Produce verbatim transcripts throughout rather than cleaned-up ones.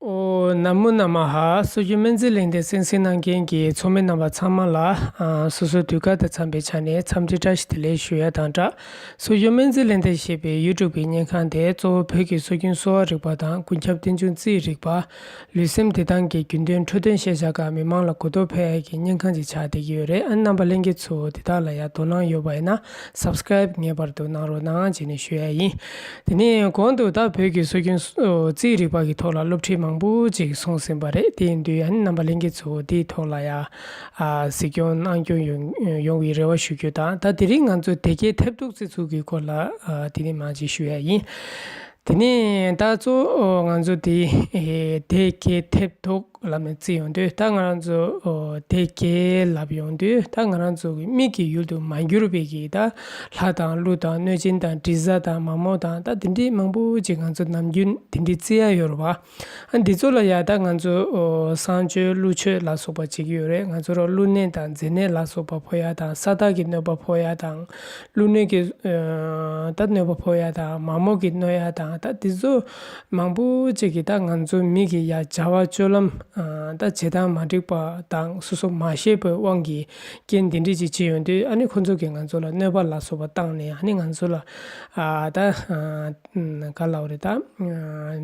ཨོ། ན་མོ་ན་མ་ཧ། སྲོལ་རྒྱུན་སྨན་རྩིས་གླེང་སྟེགས་གསན་གཟིགས་གནང་མཁན་གྱི་ཚོགས་མི་རྣམ་པ་ཚང་མ་ལ། ཨ། སོ་སོའི་དུས་བཀག་དང་འཚམས་པའི་ཆ་ནས་འཚམས་འདྲི་བཀྲ་ཤིས་བདེ་ལེགས་ཞུ་ཡ་དང་སྦྲགས། སྲོལ་རྒྱུན་སྨན་རྩིས་གླེང་སྟེགས་ཞེས་པའི་ཡུ་ཊུབ་ཀྱི་བརྙན་ཁང་དེ་གཙོ་བོ་བོད་ཀྱི་སྲོལ་རྒྱུན་གསོ་བ་རིག་པ་དང་ཀུན་ཁྱབ་རྟེན་འབྱུང་རྩིས་རིག་པ། ལུས་སེམས་བདེ་ཐང་གི་རྒྱུན་གཏན་འཕྲོད་བསྟེན་ཤེས་བྱ་ཁག་མི་མང་ལ་གོ་རྟོགས་འཕེལ་ཡ་གི་བརྙན་ཁང་ཅིག་ཆགས་བསྡད་ཀྱི་ཡོད་རེད། ཨ་ནི་རྣམ་པ་ལྷན་རྒྱས་ཚོ་དེ་དག་ལ་ཡ་དོ་སྣང་ཡོད་པ་ཡིན་ན་སབ་སི་ཀེ་རེབ་ངེས་པར་དུ་གནང་རོགས་གནང་ཅེས་ནས་ཞུ་ཡ་ཡིན། དེ་ནས་གོང་དུ་ད་བོད་ཀྱི་སྲོལ་རྒྱུན་རྩིས་རིག་པ་གི་ཐོག་ལ་སློབ་ཁྲིད་མང་པོ་ཅིག་གསུངས་ཟིན་པ་རེད། དེ་ཡིན་དུས་ཨ་ནི་རྣམ་པ་ལྷན་རྒྱས་ཚོ་དེའི་ཐོག་ལ་ཡ་ཨ་གཟིགས་སྐྱོང་གནང་སྐྱོང་ཡོང་ཡོང་བའི་རེ་བ་ཞུ་རྒྱུ་དང་། ད་དེ་རིང་ང་ཚོ་དེ་གའི་མཐེབ་གཏུགས་རྩི་ཚུལ་གྱི་སྐོར་ལ་ཨ་དེ་རིང་མང་ཅིག་ཞུ་ཡ་ཡིན། དེ་ནས་ད་གཙོ་བོ་ང་ཚོ་དེ་ཨེ་དེ་གའི་མཐེབ་གཏུགས་ལབ་ནས་རྩི་ཡོང་དུས། ད་ང་རང་ཚོ་ཨོ་དེ་གའི་ལབ་ཡོང་དུས། ད་ང་རང་ཚོ་གི་མིག་གི་ཡུལ་དུ་མ་གྱུར་པའི་གི་ད་ལྷ་དང་ཀླུ་དང་གནོད་སྦྱིན་དང་དྲི་ཟ་དང་མ་མོ་དང་ད་དེ་འདྲའི་མང་པོ་ཅིག་ང་ཚོ་ནམ་རྒྱུན་དེ་འདྲའི་རྩི་ཡ་ཡོད་རེད་བ། ཨ་འདི་ཚོ་ལ་ཡ་ད་ང་ཚོ་ཨོ་བསང་མཆོད་ཀླུ་མཆོད་ལ་སོགས་པ་བྱེད་ཀྱི་ཡོད་རེད། ང་ཚོ་རོ་ཀླུ་ནད་དང་མཛེ་ནད་ལ་སོགས་པ་ཕོག་ཡ་དང་ས་བདག་གི་གནོད་པ་ཕོག་ཡ་དང་། ཀླུ་ནད་ཀྱི་ཨ་ད་གནོད་པ་ཕོག་ཡ་དང་མ་མོ་གི་གནོད་ཡ་དང་ད་དེ་ཚོ་མང་པོ་ཅིག་གིས་ད་ང་ཚོ་མི་གི་ཡ་བྱ་བ་སྤྱོད་ལམ་ཨ་ད་བྱེད་སྟངས་མ་འགྲིག་པ་དང་སོ་སོ་མ་ཤེས་པའི་དབང་གིས་རྐྱེན་འདི་འདྲ་ཅིག་བྱེད་ཡོང་དུས། ཨ་ནི་ཁོ་ཚོ་གིས་ང་ཚོ་ལ་གནོད་པ་ལ་སོགས་པ་བཏང་ནས། ཨ་ནི་ང་ཚོ་ལ་ཨ་ད་ཨ་ག་ལབ་རེད། ད་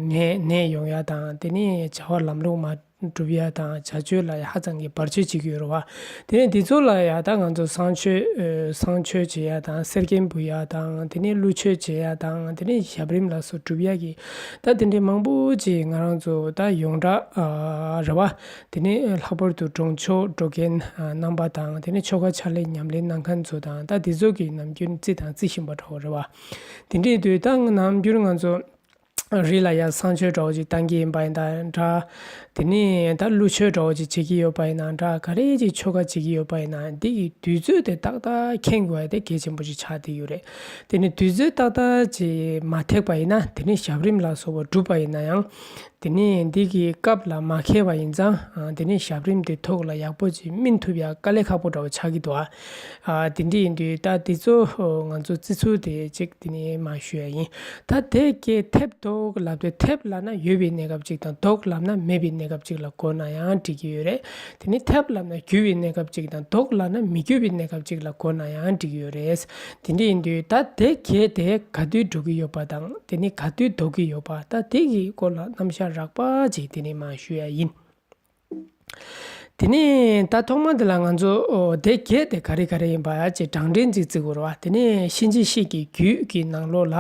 ནད་ནད་ཡོང་ཡ་དང་། དེ་ནས་བྱ་བ་ལམ་ལུགས་མ་སྒྲུབ་ཡ་དང་བྱ་སྤྱོད་ལ་ཡ་ཧ་ཅང་གི་བར་ཆད་བྱེད་ཀྱི་ཡོད་རེད་བ། དེ་ནས་འདི་ཚོ་ལ་ཡ་ད་ང་ཚོ་བསང་མཆོད་ཨ་བསང་མཆོད་བྱེད་ཡ་དང་གསེར་སྐྱེམས་འབུལ་ཡ་དང་། དེ་ནས་ཀླུ་མཆོད་བྱེད་ཡ་དང་། དེ་ནས་ཞབས་རིམ་ལ་སོགས་སྒྲུབ་ཡ་གི་ད་དེ་འདྲའི་མང་པོ་ཅིག་ང་རང་ཚོ་ད་ཡོངས་གྲགས་ཨ་རེད་བ། དེ་ནས་ལྷག་པར་དུ་གྲོང་ཆོག་འགྲོ་མཁན་ཨ་རྣམ་པ་དང་། དེ་ནས་ཆོ་ག་ཕྱག་ལས་ཉམས་ལེན་གནང་མཁན་ཚོ་དང་། ད་དེ་ཚོ་གིས་ནམ་རྒྱུན་རྩི་དང་རྩི་བཞིན་པ་འདྲ་བོ་རེད་བ། དེ་འདྲའི་དུས་ད་ནམ་རྒྱུན་ང་ཚོ་རི་ལ་ཡ་བསང་མཆོད་འདྲ་བོ་ཅིག་བཏང་གི་ཡིན་པ་ཡིན་ན་འདྲ། དེ་ནས་ད་ཀླུ་མཆོད་འདྲ་བོ་ཅིག་བྱེད་ཀྱི་ཡོད་པ་ཡིན་ན་འདྲ། ག་རེ་ཅིག་ཆོ་ག་བྱེད་ཀྱི་ཡོད་པ་ཡིན་ན། འདི་གི་དུས་ཚོད་དེ་ཏག་ཏག་མཁྱེན་དགོས་ཡ་དེ་གལ་ཆེན་པོ་ཅིག་ཆགས་བསྡད་ཡོད་རེད། དེ་ནས་དུས་ཚོད་ཏག་ཏག་ཅིག་མ་ཐེག་པ་ཡིན་ན། དེ་ནས་ཞབས་རིམ་ལ་སོགས་པ་སྒྲུབ་པ་ཡིན་ན་ཡང་། དེ་ནས་འདི་གི་སྐབས་ལ་མ་འཁེལ་བ་ཡིན་ཙང་། ཨ་དེ་ནས་ཞབས་རིམ་དེ་ཐོག་ལ་ཡག་པོ་ཅིག་སྨིན་ཐུབ་ཡ་དཀའ་ལས་ཁག་པོ་འདྲ་བོ་ཆགས་ཀྱི་འདུག་ཨ། ཨ་དེ་འདྲ་ཡིན་དུས་ད་དེ་ཚོ་ང་ཚོ་རྩི་ཚུལ་དེ་ཅིག་དེ་ནས་མར་ཞུ་ཡ་ཡིན། ད་དེ་གའི་མཐེབ་གཏུགས་ལབ་དུས། མཐེབ་ལབ་ན་ཡོད་པའི་གནས་སྐབས་ཅིག་དང་། གཏུགས་ལབ་ན་མེད་པའི་གནས་སྐབས་ཅིག་ལ་གོ་ན་ཡང་འགྲིག་གི་ཡོད་རེད། དེ་ནས་མཐེབ་ལབ་ན་གྱུར་པའི་གནས་སྐབས་ཅིག་དང་། གཏུགས་ལབ་ན་མི་གྱུར་པའི་གནས་སྐབས་ཅིག་ལ་གོ་ན་ཡང་འགྲིག་གི་ཡོད་རེད། དེ་འདྲ་ཡིན་དུས་ད་དེ་གའི་དེ་ག་དུས་འགྲོ་གི་ཡོད་པ་དང་། དེ་ནས་ག་དུས་ལྡོག་གི་ཡོད་པ། ད་དེ་གི་སྐོར་ལ་རྣམ་གཞག་རགས་པ་ཅིག་དེ་ནས་མར་ཞུ་ཡ་ཡིན། དེ་ནས་ད་ཐོག་མ་དེ་ལ་ང་ཚོ་ཨོ་དེ་གའི་དེ་ག་རེ་ག་རེ་ཡིན་པ་ཅིག་གྲངས་འདྲེན་ཅིག་བརྩི་དགོས་རེད་བ། དེ་ནས་གཤིན་རྗེ་གཤེད་ཀྱི་རྒྱུད་ཀྱི་ནང་ལོགས་ལ་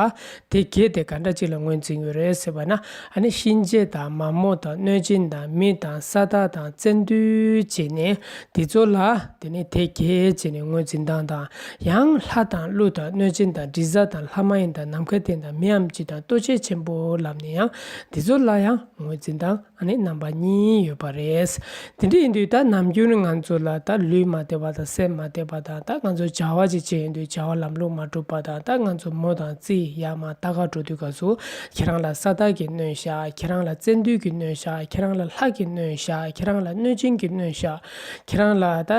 དེ་གའི་དེ་ག་འདྲ་ཅིག་ལ་ངོས་འཛིན་ཡོད་རེད་ཟེར་བ་ན། ཨ་ནི་གཤིན་རྗེ་དང་མ་མོ་དང་གནོད་སྦྱིན་དང་མི་དང་ས་བདག་དང་བཙན་འདུལ་བྱས་ནས་དེ་ཚོ་ལ་དེ་ནས་དེ་གའི་བྱས་ནས་ངོས་འཛིན་སྟངས་དང་། ཡང་ལྷ་དང་ཀླུ་དང་གནོད་སྦྱིན་དང་དྲི་ཟ་དང་ལྷ་མ་ཡིན་དང་ནམ་མཁའ་ལྡན་དང་མི་འམ་ཅི་དང་ལྟོ་འཕྱེ་ཆེན་པོ་ལབ་ནས་ཡང་དེ་ཚོ་ལ་ཡང་ངོས་འཛིན་སྟངས་ཨ་ནི་རྣམ་པ་གཉིས་ཡོད་པ་རེད། དེ་འདྲ་ཡིན་དུས་ད་ནམ་རྒྱུན་ང་ཚོ་ལ་ད་ལུས་མ་བདེ་བ་དང་སེམས་མ་བདེ་བ་དང་། ད་ང་ཚོ་བྱ་བ་ཅིག་བྱེད་ཡོང་དུས་བྱ་བ་ལམ་ལུགས་མ་འགྲུབ་པ་དང་། ད་ང་ཚོ་མོ་དང་རྩིས་ཡར་མར་ལྟ་ག་འགྲོ་དུས་སྐབས་སུ་ཁྱེད་རང་ལ་ས་བདག་གིས་གནོད་ཤག་ཁྱེད་རང་ལ་བཙན་འདུལ་གྱིས་གནོད་ཤག་ཁྱེད་རང་ལ་ལྷ་གིས་གནོད་ཤག་ཁྱེད་རང་ལ་གནོད་སྦྱིན་གྱིས་གནོད་ཤག་ཁྱེད་རང་ལ་ད་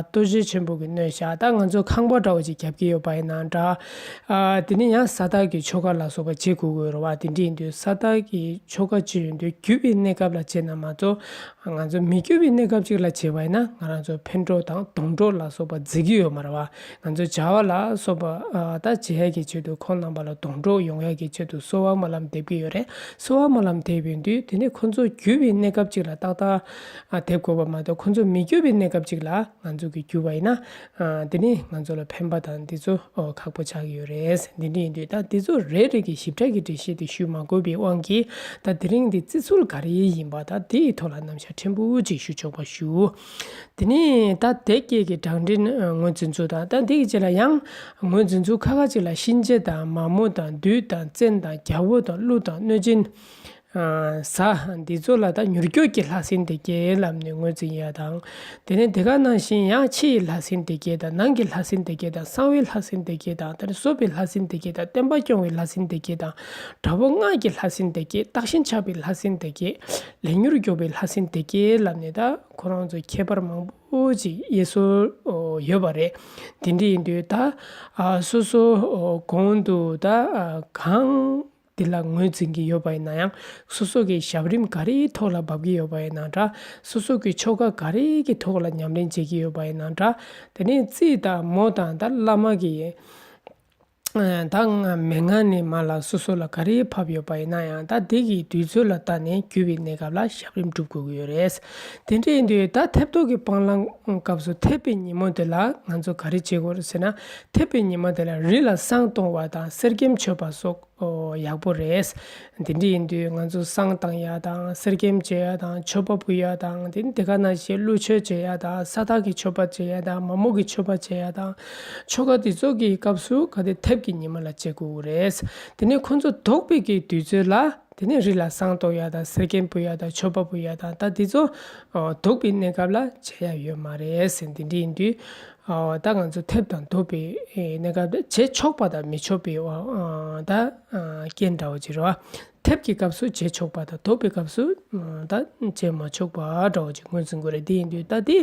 ལྟོ་འཕྱེ་ཆེན་པོ་གིས་གནོད་ཤག་ད་ང་ཚོ་ཁང་པ་འདྲ་བོ་ཅིག་རྒྱབ་ཀྱི་ཡོད་པ་ཡིན་ན་འདྲ། ཨ་དེ་ནས་ཡང་ས་བདག་གི་ཆོ་ག་ལ་སོགས་པ་བྱེད་དགོས་ཀྱི་ཡོད་རེད་བ། དེ་འདྲ་ཡིན་དུས་ས་བདག་གི་ཆོ་ག་བྱེད་ཡོང་དུས་གྱུར་པའི་གནས་སྐབས་ལ་བྱས་ན་མ་གཏོགས། ང་ཚོ་མི་གྱུར་པའི་གནས་སྐབས་ཅིག་ལ་བྱས་པ་ཡིན་ན་ང་རང་ཚོ་ཕན་གྲོགས་དང་སྡོང་གྲོགས་ལ་སོགས་པ་མཛད་ཀྱི་ཡོད་མ་རེད་བ། ང་ཚོ་བྱ་བ་ལ་སོགས་པ་ཨ་ད་བྱེད་ཡ་གི་ཆེད་དུ་ཁོང་རྣམ་པ་ལ་སྡོང་གྲོགས་ཡོང་ཡ་གི་ཆེད་དུ་གསོལ་བ་སྨོན་ལམ་འདེབས་ཀྱི་ཡོད་རེད། གསོལ་བ་སྨོན་ལམ་འདེབས་ཡོང་དུས་དེ་ནས་ཁོང་ཚོ་གྱུར་པའི་གནས་སྐབས་ཅིག་ལ་ཏག་ཏག་ཨ་འདེབས་དགོས་པ་མ་གཏོགས། ཁོང་ཚོ་མི་གྱུར་པའི་གནས་སྐབས་ཅིག་ལ་ང་ཚོ་གིས་གྱུར་པ་ཡིན་ན། ཨ་དེ་ནི་ང་ཚོ་ལ་ཕན་པ་དང་འདི་ཚོ་ཨོ་ཁག་པོ་ཆགས་ཀྱི་ཡོད་རེད། འདི་འདྲ་ཡིན་དུས་ད་འདི་ཚོ་རེ་རེ་གི་ཞིབ་ཕྲ་གི་འགྲེལ་བཤད་དེ་ཞུ་མ་དགོས་པའི་དབང་གིས། ད་དེ་རིང་འདི་རྩི་ཚུལ་ག་རེ་ཡིན་པ་ད་དེའི་ཐོག་ལ་རྣམ་གཞག་ཕྲན་བུ་ཅིག་ཞུ་ཆོག་པ་ཞུ། དེ་ནི་ད་དེ་སྐད་ཀྱི་གྲངས་འདྲེན་ངོས་འཛིན་ཚུལ་དང་། ད་འདི་གི་རྗེས་ལ་ཡང་ངོས་འཛིན་ཚུལ་ཁ་ཁ་ཅིག་ལ་གཤིན་རྗེ་དང་མ་མོ་དང་བདུད་དང་བཙན་དང་རྒྱལ་པོ་དང་ཀླུ་དང་གནོད་སྦྱིན། ཨ་ཟ། འདི་ཚོ་ལ་ད་མྱུར་མགྱོགས་ཀྱི་ལྷ་སྲིན་སྡེ་བརྒྱད་ལབ་ནས་ངོས་འཛིན་ཡ་དང་། དེ་ནས་དེ་ག་ནང་བཞིན་ཡང་ཕྱི་ཡི་ལྷ་སྲིན་སྡེ་བརྒྱད་དང་། ནང་གི་ལྷ་སྲིན་སྡེ་བརྒྱད་དང་། གསང་བའི་ལྷ་སྲིན་སྡེ་བརྒྱད་དང་། དེ་ནས་སྲོག་པའི་ལྷ་སྲིན་སྡེ་བརྒྱད་དང་། བསྟན་པ་སྐྱོང་བའི་ལྷ་སྲིན་སྡེ་བརྒྱད་དང་། དགྲ་བོ་སྔགས་ཀྱི་ལྷ་སྲིན་སྡེ་བརྒྱད། བརྟག་ཤིང་ཆགས་པའི་ལྷ་སྲིན་སྡེ་བརྒྱད། ལས་མྱུར་མགྱོགས་པའི་ལྷ་སྲིན་སྡེ་བརྒྱད་ལབ་ནས་ད་ཁོ་རང་ཚོ་ཁྱད་པར་མང་པོ་ཅིག་དབྱེ་སྲོལ་ཡོད་པ་རེད། དེ་འདྲ་ཡིན་དུས་ད་ཨ་སོ་སོ་གོང་དུ་ད་ཨ་གང་། འདི་ལ་ངོས་འཛིན་གྱི་ཡོད་པ་ཡིན་ན་ཡང་། སོ་སོ་གི་ཞབས་རིམ་ག་རེའི་ཐོག་ལ་འབབ་ཀྱི་ཡོད་པ་ཡིན་ན་འདྲ། སོ་སོ་གི་ཆོ་ག་ག་རེ་གི་ཐོག་ལ་ཉམས་ལེན་བྱེད་ཀྱི་ཡོད་པ་ཡིན་ན་འདྲ། དེ་ནས་རྩིས་དང་མོ་དང་ད་བླ་མ་གི་ད་ང་མན་ངག་ནས་མར་ལ་སོ་སོ་ལ་ག་རེ་ཕབ་ཡོད་པ་ཡིན་ན་ཡང་། ད་འདི་གི་དུས་ཚོད་ལ་བལྟས་ནས་རྒྱུ་བའི་གནས་སྐབས་ལ་ཞབས་རིམ་སྒྲུབ་དགོས་ཀྱི་ཡོད་རེད། དེ་འདྲ་ཡིན་དུས་ད་ཐེབས་ལྡོག་གི་སྤང་བླང་སྐབས་སུ་ཐེབས་པའི་ཉིན་མོ་དེ་ལ་ང་ཚོ་ག་རེ་བྱེད་དགོས་རེད་ཟེར་ན། ཐེབས་པའི་ཉིན་མོ་དེ་ལ་རི་ལ་བསང་གཏོང་བ་དང་གསེར་སྐྱེམས་མཆོད་པ་སོགས་ཨོ་ཡག་པོ་རེད། དེ་འདྲ་ཡིན་དུས་ང་ཚོ་བསང་བཏང་ཡ་དང་། གསེར་སྐྱེམས་བྱེད་ཡ་དང་། མཆོད་པ་ཕུལ་ཡ་དང་། དེ་དེ་ག་ནང་བཞིན་ཀླུ་མཆོད་བྱེད་ཡ་དང་། ས་བདག་གི་མཆོད་པ་བྱེད་ཡ་དང་། མ་མོ་གི་མཆོད་པ་བྱེད་ཡ་དང་། ཆོ་ག་དེ་ཚོ་གི་སྐབས་སུ་ག་དེ་ཐེབས་ཀྱི་ཉི་མ་ལ་བྱེད་དགོས་རེད། དེ་ནས་ཁོང་ཚོ་ལྡོག་པའི་གི་དུས་ཚོད་ལ་དེ་ནས་རི་ལ་བསང་གཏོང་ཡ་དང་། གསེར་སྐྱེམས་ཕུལ་ཡ་དང་། མཆོད་པ་ཕུལ་ཡ་དང་། ད་དེ་ཚོ་ལྡོག་པའི་གནས་སྐབས་ལ་བྱེད་ཡ་ཡོད་མ་རེད་ཟེར། དེ་འདྲ་ཡིན་དུས། ཨོ་ད་ང་ཚོ་ཐེབས་དང་ལྡོག་པའི་གནས་སྐབས་དེ་བྱེད་ཆོག་པ་དང་མི་ཆོག་པའི་ཨོ་ད་རྐྱེན་འདྲ་བོ་ཅིག་རེད་བ། ཐེབས་ཀྱི་སྐབས་སུ་བྱེད་ཆོག་པ་དང་ལྡོག་པའི་སྐབས་སུ་ད་བྱེད་མ་ཆོག་པ་འདྲ་བོ་ཅིག་ངོས་འཛིན་དགོས་རེད། དེ་ཡིན་དུས་ད་དེ་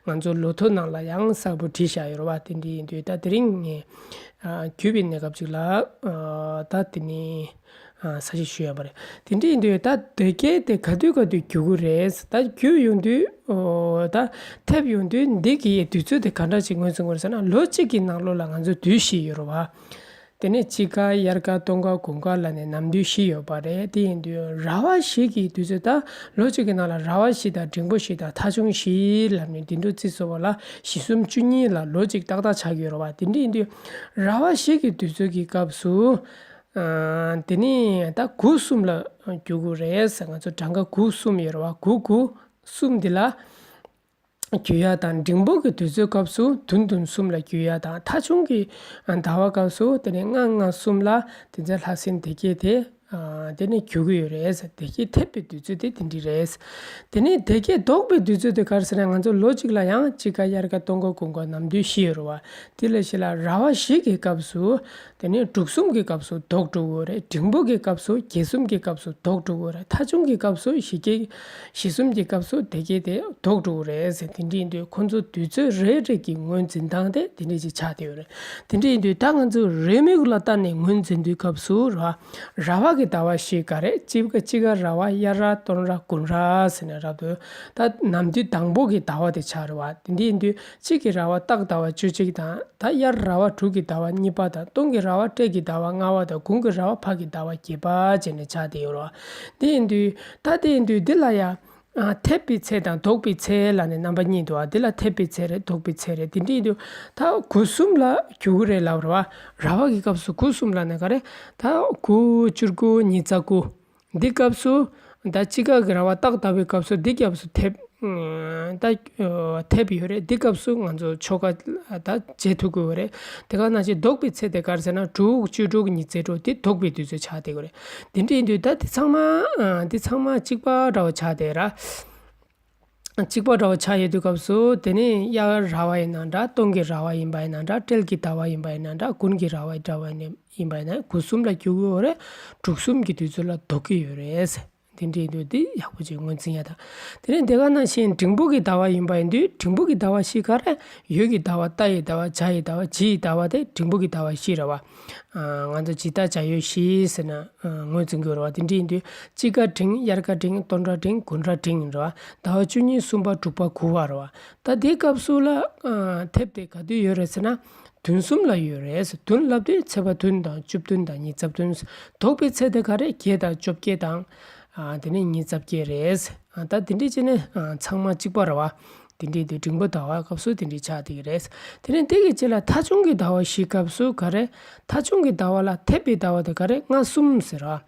ང་ཚོ་ལོ་ཐོ་ནང་ལ་ཡང་གསལ་པོ་བྲིས་བཞག་ཡོད་རེད་བ། དེ་འདྲ་ཡིན་དུས་ད་དེ་རིང་ངས་རྒྱུ་བའི་གནས་སྐབས་ཅིག་ལ་ད་དེ་ནི། ཨ་ས་གཞི་ཞུ་ཡ་མ་རེད། དེ་འདྲ་ཡིན་དུས་ད་དེ་གས་དེ་ག་དུས་ག་དུས་རྒྱུ་དགོས་རེད། ད་རྒྱུ་ཡོང་དུས་ཨོ་ད་ཐེབས་ཡོང་དུས་འདི་གི་དུས་ཚོད་དེ་ག་འདྲ་ཅིག་ངོས་འཛིན་དགོས་རེད་ཟེར་ན། ལོ་གཅིག་གི་ནང་ལོགས་ལ་ང་ཚོ་དུས་བཞི་ཡོད་རེད་བ། དེ་ནས་དཔྱིད་ཀ་དབྱར་ཀ་སྟོན་ཀ་དགུན་ཀ་ལབ་ནས་ནམ་དུས་བཞི་ཡོད་པ་རེད། དེ་ཡིན་དུས་ར་བ་བཞི་གི་དུས་ཚོད། ད་ལོ་གཅིག་གི་ནང་ལ་ར་བ་བཞི་དང་འབྲིང་པོ་བཞི་དང་ཐ་ཆུང་བཞི་ལབ་ནས་འདི་འདྲ་རྩིས་སོ་བ་ལ་བཞི་གསུམ་བཅུ་གཉིས་ལ་ལོ་གཅིག་ཏག་ཏག་ཆགས་ཀྱི་ཡོད་རེད་བ། དེ་འདྲ་ཡིན་དུས་ར་བ་བཞི་གི་དུས་ཚོད་ཀྱི་སྐབས་སུ། ཨ་དེ་ནས་ད་དགུ་གསུམ་ལ་རྒྱུ་དགོས་རེད་ཟེར། ང་ཚོ་གྲངས་ཀ་དགུ་གསུམ་ཡོད་རེད་བ། དགུ་དགུ་གསུམ་འདི་ལ་རྒྱུ་ཡ་དང་། འབྲིང་པོ་གི་དུས་ཚོད་སྐབས་སུ་བདུན་བདུན་གསུམ་ལ་རྒྱུ་ཡ་དང་། ཐ་ཆུང་གི་ཟླ་བ་སྐབས་སུ་དེ་ནས་ལྔ་ལྔ་གསུམ་ལ་དེ་ཚོ་ལྷ་སྲིན་སྡེ་བརྒྱད་དེ། ཨ་དེ་ནས་རྒྱུ་གི་ཡོད་རེད། དེ་གས་ཐེབས་པའི་དུས་ཚོད་དེ་དེ་འདྲ་རེད། དེ་ནས་དེ་གས་ལྡོག་པའི་དུས་ཚོད་དེ་ག་རེ་ཟེར་ན། ང་ཚོ་ལོ་གཅིག་ལ་ཡང་དཔྱིད་ཀ་དབྱར་ཀ་སྟོན་ཀ་དགུན་ཀ་ནམ་དུས་བཞི་ཡོད་རེད་བ། དེ་ལ་བཞི་ལ་ར་བ་བཞི་གི་སྐབས་སུ། དེ་ནས་དྲུག་གསུམ་གྱི་སྐབས་སུ་ལྡོག་འགྲོ་གི་ཡོད་རེད། འབྲིང་པོ་གི་སྐབས་སུ་བརྒྱད་གསུམ་གྱི་སྐབས་སུ་ལྡོག་འགྲོ་གི་ཡོད་རེད། ཐ་ཆུང་གི་སྐབས་སུ་བཞི་བརྒྱད། བཞི་གསུམ་གྱི་སྐབས་སུ་དེ་གས་དེ་ལྡོག་འགྲོ་གི་རེད་ཟེར། དེ་འདྲ་ཡིན་དུས་ཁོང་ཚོ་དུས་ཚོད་རེ་རེ་གི་ངོས་འཛིན་སྟངས་དེ་དེ་འདྲ་ཅིག་ཆགས་བསྡད་ཡོད་རེད། དེ་འདྲ་ཡིན་དུས་ད་ང་ཚོ་རེའུ་མིག་ལ་བལྟས་ནས་ངོས་འཛིན་དུས་སྐབས་སུ་ར། ར་བ་གི་ཟླ་བ་བཞི་ག་རེ། དཔྱིད་ཀ་དཔྱིད་ཀ་ར་བ། དབྱར་ར། སྟོན་ར། དགུན་ར་ཟེར་ནས་རབ་ཏུ། ད་ནམ་དུས་དང་པོ་གི་ཟླ་བ་དེ་ཆགས་རེད་བ། དེ་འདྲ་ཡིན་དུས་དཔྱིད་ཀྱི་ར་བ་སྟག་ཟླ་བ་བཅུ་གཅིག་དང་། ད་དབྱར་ར་བ་དྲུག་གི་ཟླ་བ་གཉིས་པ་དང་། སྟོན་གྱི་ར་བ་སྤྲེལ་གྱི་ཟླ་བ་ལྔ་པ་དང་། དགུན་གྱི་ར་བ་ཕག་གི་ཟླ་བ་བརྒྱད་པ་བྱས་ནས་ཆགས་བསྡད་ཡོད་རེད་བ། དེ་ཡིན་དུས་ད་དེ་ཡིན་དུས་འདི་ལ་ཡ། ཨ་ཐེབས་པའི་ཚད་དང་ལྡོག་པའི་ཚད་ལབ་ནས་རྣམ་པ་གཉིས་འདུག་ཨ། འདི་ལ་ཐེབས་པའི་ཚད་རེད། ལྡོག་པའི་ཚད་རེད། དེ་འདྲ་ཡིན་དུས་ད་དགུ་གསུམ་ལ་རྒྱུ་གི་རེད་ལབ་རེད་བ། ར་བ་གི་སྐབས་སུ་དགུ་གསུམ་ལབ་ནས་ག་རེ། ད་དགུ། བཅུ་དགུ། ཉི་ཤུ་རྩ་དགུ། འདི་སྐབས་སུ་ད་དཔྱིད་ཀ་གི་ར་བ་སྟག་ཟླ་བའི་སྐབས་སུ་འདི་སྐབས་སུ་ཐེབས། ཨ་ད་ཨ་ཐེབས་ཡོད་རེད། འདི་སྐབས་སུ་ང་ཚོ་ཆོ་ག་ད་བྱེད་ཐུབ་ཀྱི་ཡོད་རེད། དེ་ག་ནང་བཞིན་ལྡོག་པའི་ཚད་དེ་ག་རེ་ཟེར་ན། དྲུག། བཅུ་དྲུག། ཉི་ཤུ་རྩ་དྲུག། འདི་ལྡོག་པའི་དུས་ཚོད་ཆགས་བསྡད་ཀྱི་ཡོད་རེད། དེ་འདྲ་ཡིན་དུས་ད་འདི་ཚང་མ་ཨ་འདི་ཚང་མ་གཅིག་པ་འདྲ་བོ་ཆགས་བསྡད་ར། གཅིག་པ་འདྲ་བོ་ཆགས་ཡོད་དུས་སྐབས་སུ། དེ་ནས་དབྱར་ར་བ་ཡིན་ན་འདྲ། སྟོན་གྱི་ར་བ་ཡིན་པ་ཡིན་ན་འདྲ། སྤྲེལ་གྱི་ཟླ་བ་ཡིན་པ་ཡིན་ན་འདྲ། དགུན་གྱི་ར་བ་འདྲ་བ་ཡིན་པ་ཡིན་ན། དགུ་གསུམ་ལ་རྒྱུ་གི་ཡོད་རེད། དྲུག་གསུམ་གྱི་དུས་ཚོད་ལ་ལྡོག་གི་ཡོད་རེད། དེ་འདྲའི་དུས་དེ་ཡག་པོ་ཅིག་ངོས་འཛིན་ཡ་དང་། དེ་ནས་དེ་ག་ནང་བཞིན་འབྲིང་པོ་གི་ཟླ་བ་ཡིན་པ་ཡིན་དུས། འབྲིང་པོ་གི་ཟླ་བ་བཞི་ག་རེ། ཡོས་ཀྱི་ཟླ་བ། རྟ་ཡི་ཟླ་བ། བྱ་ཡི་ཟླ་བ། བྱི་ཡི་ཟླ་བ་དེ་འབྲིང་པོ་གི་ཟླ་བ་བཞི་རེད་བ། ཨ་ང་ཚོ་བྱི་རྟ་བྱ་ཡོས་བཞི་ཟེར་ནས་ཨ་ངོས་འཛིན་གྱི་ཡོད་རེད་བ། དེ་འདྲ་ཡིན་དུས་དཔྱིད་ཀ་འབྲིང་། དབྱར་ཁ་འབྲིང་། སྟོན་ར་འབྲིང་། དགུན་ར་འབྲིང་རེད་བ། ཟླ་བ་བཅུ་གཉིས། གསུམ་པ། དྲུག་པ། དགུ་པ་རེད་བ། ད་དེའི་སྐབས་སུ་ལ་ཨ་ཐེབས་དེ་ག་དུས་ཡོད་རེད་ཟེར་ན། བདུན་གསུམ་ལ་ཡོད་རེད། བདུན་ལབ་དུས་ཚེས་པ་བདུན་དང་བཅུ་བདུན་དང་ཉི་ཤུ་རྩ་བདུན། ལྡོག་པའི་ཚེས་དེ་ག་རེ། བརྒྱད་དང་བཅོ་བརྒྱད་དང་། ཨ་དེ་ནས་ཉི་ཤུ་རྩ་བརྒྱད་རེད། ཨ་ད་དེ་འདྲས་བྱས་ནས་ཨ་ཚང་མ་གཅིག་པ་རེད་བ། དེ་འདྲས་དུས་འབྲིང་པོ་ཟླ་བ་སྐབས་སུ་དེ་འདྲས་ཆགས་བསྡད་ཀྱི་རེད། དེ་ནས་དེ་གི་རྗེས་ལ་ཐ་ཆུང་གི་ཟླ་བ་བཞི་སྐབས་སུ་ག་རེ། ཐ་ཆུང་གི་ཟླ་བ་ལ་ཐེབས་པའི་ཟླ་བ་དེ་ག་རེ། ལྔ་གསུམ་ཟེར་བ།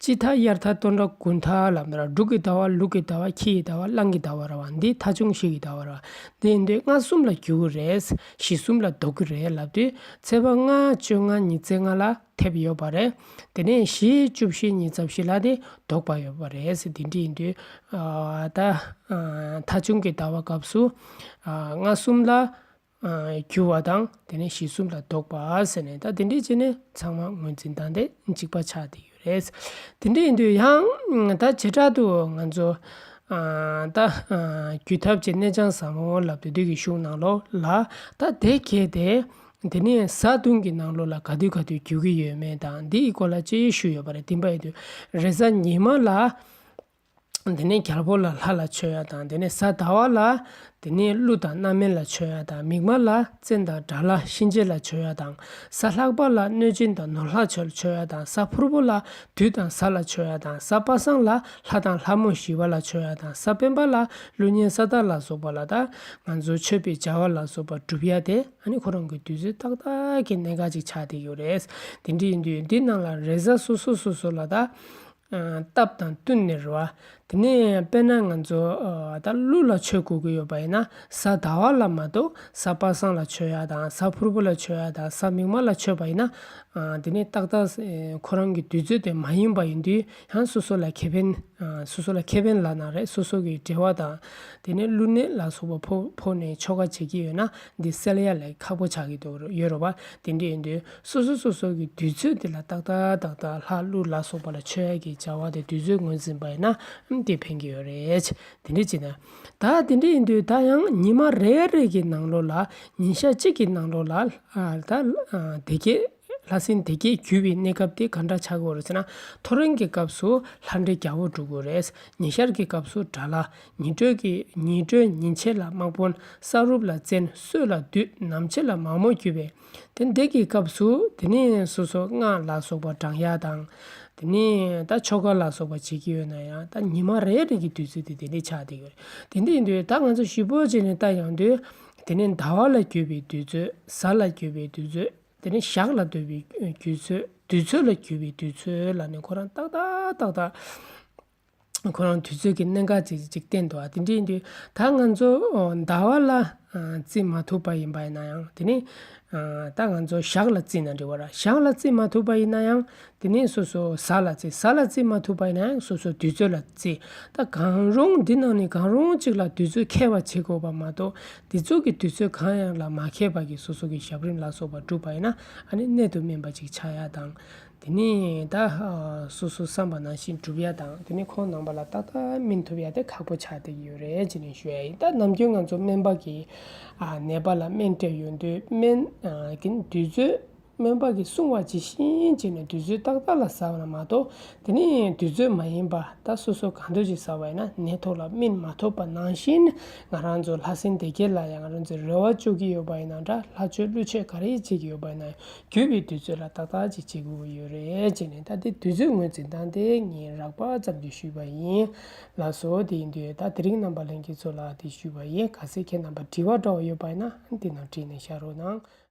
དཔྱིད་ཐ། དབྱར་ཐ། སྟོན་ཐ། དགུན་ཐ་ལབ་ན་ར། འབྲུག་གི་ཟླ་བ། ལུག་གི་ཟླ་བ། ཁྱི་ཡི་ཟླ་བ། གླང་གི་ཟླ་བ་རེད་བ། འདི་ཐ་ཆུང་བཞི་གི་ཟླ་བ་རེད་བ། འདི་ཡིན་དུས་ལྔ་གསུམ་ལ་རྒྱུ་གི་རེད། བཞི་གསུམ་ལ་ལྡོག་གི་རེད་ལབ་དུས། ཚེས་པ་ལྔ། བཅོ་ལྔ། ཉི་ཤུ་རྩ་ལྔ་ལ་ཐེབས་ཡོད་པ་རེད། དེ་ནས་བཞི། བཅུ་བཞི། ཉི་ཤུ་རྩ་བཞི་ལ་དེ་ལྡོག་པ་ཡོད་པ་རེད་ཟེར། དེ་འདྲ་ཡིན་དུས་ཨ་ད་ཨ་ཐ་ཆུང་གི་ཟླ་བ་སྐབས་སུ་ཨ་ལྔ་གསུམ་ལ་ཨ་རྒྱུ་བ་དང་། དེ་ནས་བཞི་གསུམ་ལ་ལྡོག་པ་ཟེར་ནས། ད་དེ་འདྲ་བྱས་ནས་ཚང་མ་ངོས་འཛིན་སྟངས་དེ་གཅིག་པ་ཆགས་བསྡད་ཡོད་རེད། དེ་འདྲ་ཡིན་དུས་ཡང་ད་བྱེ་བྲག་ཏུ་ང་ཚོ་ཨ་ད་ཨ་རྒྱུ་ཐབས་ཀྱི་གནས་ཆུང་ཟབ་མོ་ལབ་དུས་དེ་གི་གཞུང་ནང་ལོགས་ལ། ད་དེ་གལ་ཏེ་ དེ་ནས་གཟའ་བདུན་གྱི་ནང་ལོགས་ལ་ག་དུས་ག་དུས་རྒྱུ་གི་ཡོད་མེད་དང་འདིའི་སྐོར་ལ་དཔྱད་ཞུས་ཡོད་པ་རེད། དེ་འདྲ་ཡིན་དུས་རེས་གཟའ་ཉི་མ་ལ། དེ་ནས་རྒྱལ་པོ་ལ་ལྷ་ལ་མཆོད་ཡ་དང་། དེ་ནས་གཟའ་ཟླ་བ་ལ་དེ་ནས་ཀླུ་དང་གནམ་སྨན་ལ་མཆོད་ཡ་དང་། མིག་དམར་ལ་བཙན་དང་དགྲ་ལྷ་གཤིན་རྗེ་ལ་མཆོད་ཡ་དང་། གཟའ་ལྷག་པ་ལ་གནོད་སྦྱིན་དང་ནོར་ལྷ་མཆོད་ཡ་དང་། གཟའ་ཕུར་བུ་ལ་བདུད་དང་གཟའ་ལ་མཆོད་ཡ་དང་། གཟའ་པ་སངས་ལ་ལྷ་དང་ལྷ་མོ་ཞི་བ་ལ་མཆོད་ཡ་དང་། གཟའ་སྤེན་པ་ལ་ཀླུ་གཉན་ས་བདག་ལ་སོགས་པ་ལ་ད་ང་ཚོ་མཆོད་པའི་བྱ་བ་ལ་སོགས་པ་སྒྲུབ་ཡ་དེ་ཨ་ནི་ཁོ་རང་གི་དུས་ཚོད་ཏག་ཏག་གི་གནད་འགག་ཅིག་ཆགས་བསྡད་ཡོད་རེད། དེ་འདྲ་ཡིན་དུས་འདི་ནང་ལ་རེས་གཟའ་སོ་སོ་སོ་སོ་ལ་ད། སྟབས་དང་བསྟུན་ནས་རེད་བ། དེ་ནས་དཔེར་ན་ང་ཚོ་ད་ཀླུ་ལ་མཆོད་དགོས་ཀྱི་ཡོད་པ་ཡིན་ན་གཟའ་ཟླ་བ་ལ་མ་གཏོགས་གཟའ་པ་སངས་ལ་མཆོད་ཡ་དང་། གཟའ་ཕུར་བུ་ལ་མཆོད་ཡ་དང་། གཟའ་མིག་དམར་ལ་མཆོད་པ་ཡིན་ན། དེ་ནས་ཏག་ཏག་ཁོ་རང་གི་དུས་ཚོད་དེ་མ་ཡིན་པ་ཡིན་དུས་ཡང་སོ་སོ་ལ་ཁེ་ཕན། སོ་སོ་ལ་ཁེ་ཕན་ལབ་ན་རེད། སོ་སོ་གི་འབྲེལ་བ་དང་། དེ་ནས་ཀླུ་གནོད་ལ་སོགས་པ་ཕོག་ཕོག་ནས་ཆོ་ག་བྱེད་ཀྱི་ཡོད་ན་འདི་སེལ་ཡ་ལ་ཁག་པོ་ཆགས་ཀྱི་འདུག་ཡོད་རེད་བ། དེ་འདྲ་ཡིན་དུས་སོ་སོ་སོ་སོ་གི་དུས་ཚོད་དེ་ལ་ཏག་ཏག་ཏག་ཏག་ལྷ་ཀླུ་ལ་སོགས་པ་ལ་མཆོད་ཡ་གི་བྱ་བ་དེ་དུས་ཚོད་ངོས་འཛིན་པ་ཡིན་ན་དེ་ཕན་གྱི་ཡོད་རེད། དེ་འདྲ་བྱས་ན་ད་དེ་འདྲ་ཡིན་དུས་ད་ཡང་ཉི་མ་རེ་རེ་གི་ནང་ལོགས་ལ་ཉིན་ཞག་གཅིག་གི་ནང་ལོགས་ལ་ད་སྡེ་བརྒྱད། ལྷ་སྲིན་སྡེ་བརྒྱད་རྒྱུ་བའི་གནས་སྐབས་དེ་ག་འདྲ་ཆགས་ཀྱི་ཡོད་རེད་ཟེར་ན། ཐོ་རངས་ཀྱི་སྐབས་སུ་ལྷ་འདྲེ་རྒྱལ་པོ་སྒྲུབ་ཀྱི་ཡོད་རེད། ཉི་ཤར་གྱི་སྐབས་སུ་དགྲ་ལྷ། ཉི་དྲོད་ཀྱི་ཉི་དྲོད་ཉིན་ཕྱེད་ལ་དམག་དཔོན། ས་རུབ་ལ་བཙན། སྲོད་ལ་བདུད། ནམ་ཕྱེད་ལ་མ་མོ་རྒྱུ་བས། དེ་འདི་གི་སྐབས་སུ་དེ་ནས་སོ་སོ་སྔགས་ལ་སོགས་པ་བགྲང་ཡ་དང་། དེ་ནས་ད་ཆོ་ག་ལ་སོགས་པ་བྱེད་ཀྱི་ཡོད་ན་ཡང་ད་ཉི་མ་རེ་རེ་གི་དུས་ཚོད་དེ་དེ་འདྲ་ཆགས་བསྡད་ཀྱི་ཡོད་རེད། དེ་འདྲ་ཡིན་དུས་ད་ང་ཚོ་ཞིབ་པོ་བྱས་ནས་ལྟ་ཡོང་དུས། དེ་ནས་ཟླ་བ་ལ་རྒྱུ་བའི་དུས་ཚོད། གཟའ་ལ་རྒྱུ་བའི་དུས་ཚོད། དེ་ནས་ཞག་ལ་རྒྱུ་བའི་དུས་ཚོད། དུས་ཚོད་ལ་རྒྱུ་བའི་དུས་ཚོད་ལ་ནི་ཁོ་རང་ཏག་ཏག་ཏག་ཏག་ཁོ་རང་དུས་ཚོད་ཀྱི་གནད་འགག་ཅིག་ཅིག་བསྟན་འདུག་ཨ། དེ་འདྲ་ཡིན་དུས་ད་ང་ཚོ་ཨོ་ཟླ་བ་ལ་ཨ་བརྩི་མ་ཐུབ་པ་ཡིན་པ་ཡིན་ན་ཡང་། དེ་ནི་ཨ་ད་ང་ཚོ་ཞག་ལ་བརྩིས་ན་འགྲིག་པ་ར། ཞག་ལ་བརྩི་མ་ཐུབ་པ་ཡིན་ན་ཡང་དེ་ནས་སོ་སོ་གཟའ་ལ་བརྩི། གཟའ་ལ་བརྩི་མ་ཐུབ་པ་ཡིན་ན་ཡང་སོ་སོ་དུས་ཚོད་ལ་བརྩི། ད་གང་རུང་འདི་ནང་ནས་གང་རུང་གཅིག་ལ་དུས་ཚོད་འཁེལ་བ་བྱེད་དགོས་པ་མ་གཏོགས། འདི་ཚོ་གི་དུས་ཚོད་གང་ཡང་ལ་མ་འཁེལ་བ་གི་སོ་སོ་གི་ཞབས་རིམ་ལ་སོགས་པ་བསྒྲུབས་པ་ཡིན་ན་ཨ་ནི་གནད་དུ་སྨིན་པ་ཅིག་ཆགས་ཡ་དང་། དེ་ནས་ད་ཨ་སོ་སོ་བསམ་པ་ནང་བཞིན་བསྒྲུབ་ཡ་དང་། དེ་ནས་ཁོང་རྣམ་པ་ལ་ཏག་ཏག་སྨིན་ཐུབ་ཡ་དེ་ཁག་པོ་ཆགས་བསྡད་ཀྱི་ཡོད་རེད་ཅེས་ནས་ཞུ་ཡ་ཡིན། ད་ནམ་རྒྱུན་ང་ཚོ་སྨན་པ་གིས་ཨ་ནད་པ་ལ་སྨན་སྤྲད་ཡོང་དུས་སྨན་ཨ་གི་དུས་ཚོད། སྨན་པ་གིས་གསུངས་པ་ཇི་བཞིན་བྱས་ནས་དུས་ཚོད་ཏག་ཏག་ལ་ཟ་བ་ན་མ་གཏོགས། དེ་ནས་དུས་ཚོད་མ་ཡིན་པ་ད་སོ་སོ་གང་འདོད་ཅིག་ཟ་བ་ཡིན་ན་ནད་ཐོག་ལ་སྨིན་མ་ཐུབ་པ་ནང་བཞིན། ང་རང་ཚོ་ལྷ་སྲིན་སྡེ་བརྒྱད་ལ་ཡང་ང་རང་ཚོས་རེ་བ་བཅོལ་གྱི་ཡོད་པ་ཡིན་ན་འདྲ། ལྷ་མཆོད་ཀླུ་མཆོད་ག་རེ་བྱེད་ཀྱི་ཡོད་པ་ཡིན་ན་རྒྱུ་བའི་དུས་ཚོད་ལ་ཏག་ཏག་ཅིག་བྱེད་དགོས་ཀྱི་ཡོད་རེད་ཅེས་ནས། ད་དེ་དུས་ཚོད་ངོས་འཛིན་སྟངས་དེ་ངས་རགས་པ་ཙམ་ཞིག་ཞུས་པ་ཡིན། ལགས་སོ། དེ་ཡིན་དུས་ད་དེ་རིང་རྣམ་པ་ལྷན་རྒྱས་ཚོ་ལ་དེ་ཞུས་པ་ཡིན། གལ་སྲིད་ཁྱེད་རྣམ་པ་དྲི་བ་འདྲ་བ་ཡོད་པ་ཡིན་ན་འདི་ནང་བྲིས་ནས་བཞག་རོགས་གནང་།